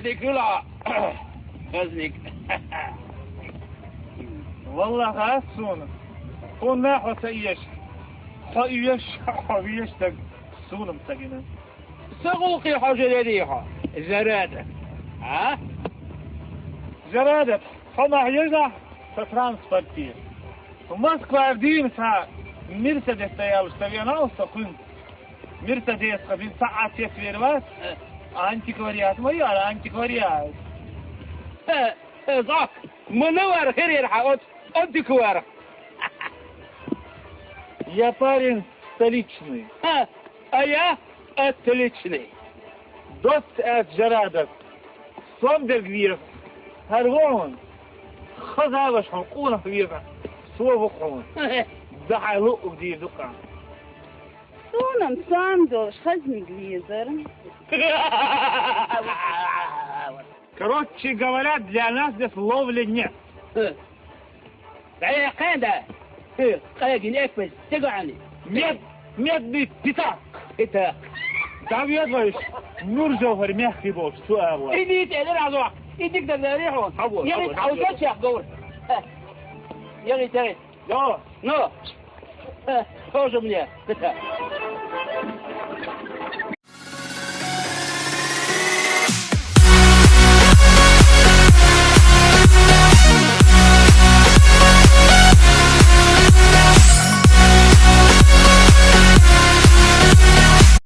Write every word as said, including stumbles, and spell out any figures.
Дика хила, хазник. Валлахь, ас суна. Хьуна хьо ца эш. Хьо эш, хьо веш стаг суна ца гина. Са гӀулакхе хьо жаради хьо? Жарада. А? Жарада, хьо нах ежа, са транспорте. Москва дийна ца Мерседес тӀа ялаш ца вена, со кхуьнца. Мерседес ха дин ца а цец вер вац. Э. Антиквариат ма ю, ара антиквариат. Э, э, зак, мана вар херер ха от, антиквар. Я парень столичный. А, а я отличный. Доц эт жарадат. Сом дерг вир. Хар вон. Хазаваш хо куна вир. Слово хо. Э. Да хай лу угди дука. Сонам сам долш хазник визар. Короче говоря, для нас здесь ловли нет. Э. Э, къеда. Э, къегин эппес тигани. Мед-, медный пятак. Пятак. Давид Владимирович, нур жовхар мягкий болш, цу агӀо. Иди, тӀе дӀа разва. Иди, да, да, рихо. Хабо, Яри хабо, хабо. Хавса чах гор. Э. Яри, тӀе. Да. Ну. Э, тоже мне.